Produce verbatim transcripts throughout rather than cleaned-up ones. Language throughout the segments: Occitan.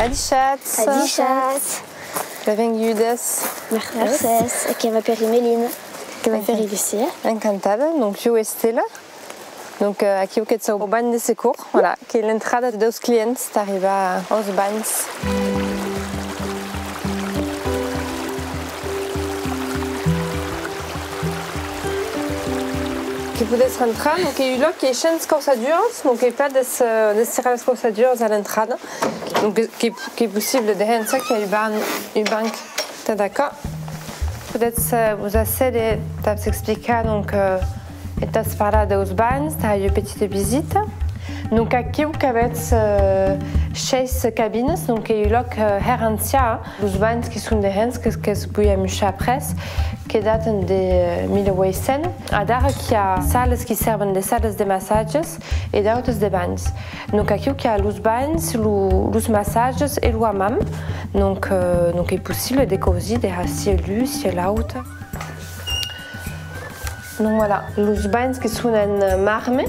Adishatz. Adishatz. Benvengudes. Mercés. Que m'apèri Melina. Que m'apèri Lucia. Encantada. Donc, jo Estela. Donc, euh, aquiu que soi au banh de Secor, voilà, qu'ei l'entrada deus clients tà arribar aus banhs. Que podetz rentrar, donc ei un lòc qu'ei shens cauçaduras, donc qu'ei plan des, euh, d'estirar las cauçaduras a l'entrada, donc que, que, qu'ei possible de hèncer, qu'i a un banc, un banc tad aquò. Podetz, euh, vos assèder, tà's explicar, donc, euh, e tà's parlar deus banhs, tà ua petita visita. Donc aquiu qu'avètz, euh, sheis cabinas, donc ei un lòc, euh, hèra ancian, eh? Los banhs que son dehens, que, que's voi amuishar après, que daten de, euh, mila ueit cents. Adara qu'i a salas qui sèrven de salas de massatges e d'autas de banhs. Donc aquiu qu'i a los banhs, lo, los massatges e lo hammam. Donc, euh, donc ei possible de causir, de har sia l'un, sia l'autre. Donc voilà, los banhs que son en marme,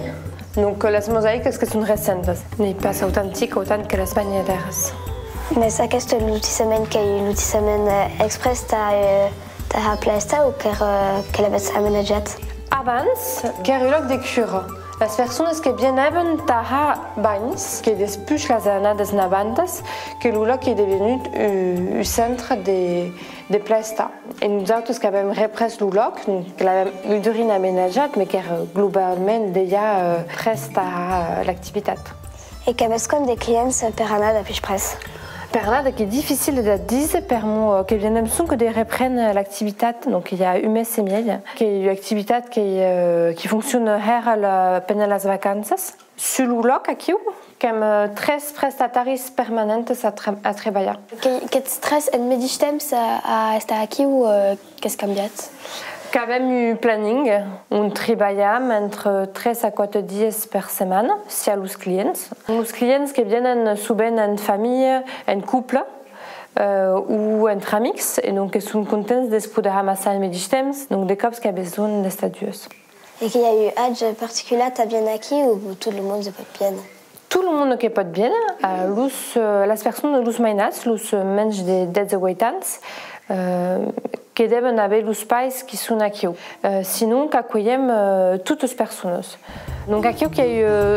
donc, euh, las mosaicas que son recentas, n'ei pas autentic autant que las banhaderas. Mès aqueste lotissament qu'ei un lotissament, euh, exprès tà, euh, tà har plèsta o qu'èra, que l'avètz amenatjat? Abans, qu'èra un lòc de cura. Las personas que vienèvan tà har banhs, que despuish las annadas navantas, que lo lòc ei devenut un, un centre de, de plèsta. E nosautes qu'avem représ lo lòc, donc que l'avem un drin amenatjat, mes qu'èra globalament dejà, euh, prèst a, euh, l'activitat. E qu'avètz quant de clients per annada, a pus près? Per annada, qu'ei dificile de díser, per'mor, euh, que vienem sonque de reprene l'activitat, donc i a un mes e miei, qu'ei ua activitat qu'ei, euh, qui fonciona hèra la, pendent las vacanças. Sus lo lòc aquiu, qu'èm, euh, tres prestataris permanents a tra-, a trebalhar. Que, qu'ètz tres en medish temps a, a estar aquiu, euh, qu'es cambiat? Qu'avem un planning on tribalham entre tres a quate dies per setmana, siá los clients. Los clients que vienen sovent en familha, en couple, euh, o entre amics, e donc que son contents de's poder amassar en medish temps, donc de còps qu'i a besonh d'estar dues. E que i a un atge particular tà viéner aquí o tot lo monde se pòt viéner? Tot lo monde que pòt viéner, eh, los, eh, las personas, los mainats, los, eh, mens de dètz-e-ueit ans, eh, que deven aver los pairs qui son aquiu. Eh, sinon, qu'acuelhem, eh, totas personas. Donc aquiu qu'i a,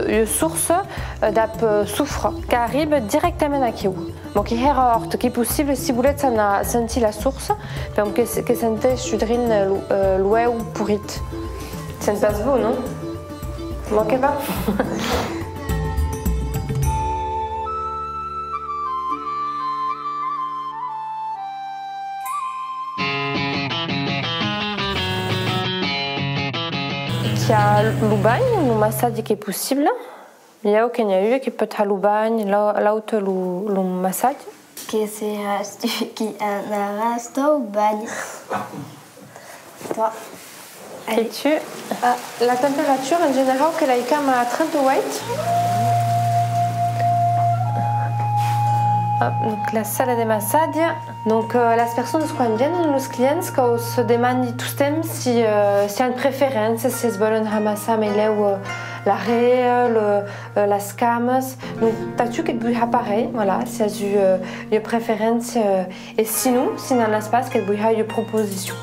eh, ua sorsa, eh, dab, eh, sofre, qu'arriba dirèctament aquiu. Bon, qu'ei hèra hòrt, qu'ei possible, si voletz, anar sentir la sorsa, per'mor que, que senteish un drin, eh, lo, eh, l'ueu porit. Sent pas bon, non? Bon, que va. Qu'i a lo banh, lo massatge qu'ei possible. Ieu que n'i a ua que pòt har lo banh, l'au-, l'auta lo, lo massatge. Que seràs tu qui anaràs tau banh? Toi. Allez. Et tu? Ah, la temperatura en generau que l'ai cama a trenta-ueit. Ah, donc la sala de massatge. Donc, euh, las personas quan vienen, los clients, que'us demandi tostemps si, euh, si an preferéncia, si es vòlen amassar meilèu, euh, l'arrèr, le, euh, las camas. Donc, tà tu que't voi har parelh, voilà, si as ua, euh, ua preferéncia, euh, e sinon, si n'an as pas, que't voi har ua proposicion.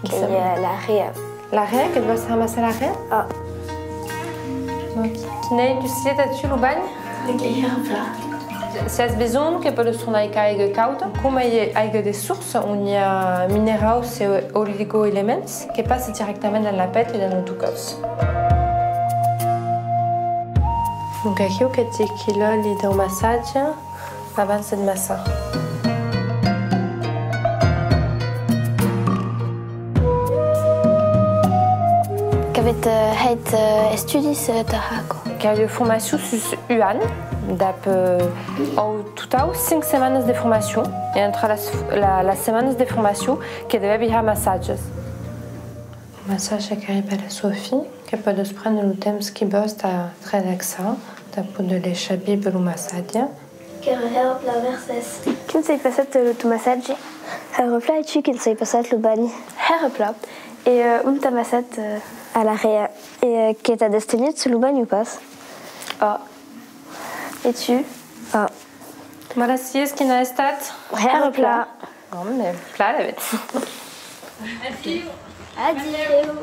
Qu'ei, euh, l'arrèr. L'arrèr, que't vòs amassar l'arrèr? Ah. Donc, quin ei, Lucia, tà tu lo banh? Qu'ei hèra plan. Si as besonh, que pòdes tornar aicar aiga cauda. Coma ei aiga de sorsa, on i a mineraus e oligoelements, que passa dirèctament dens la pèth e dens lo teu còs. Donc aquiu que t'ei quilhòli deu massatge abans de massar. Qu'avètz, euh, hèit, euh, estudis, euh, tà aquò? Qu'ei ua formacion sus un an, dab, euh, au totau cinc setmanas de formacion, e entre las, la, las setmanas de formacion que devèvi har massatges. Massatge qu'arriba la Sophie, que pòdes prene lo temps qui vòs tà te relaxar, tà poder laishar víver lo massatge. Qu'èra hèra plan, mercés. Quin s'ei passat lo ton massatge? Hèra plan, e tu, quin s'ei passat lo banh? Hèra plan. E, euh, on t'a massat, euh? A l'arrèr. E, euh, que t'a destenut lo banh o pas? Ah. E tu? Ah. Voilà, sies, quin a estat? Hèra plan. Òme, plan, alavetz. Adiu. Adiu.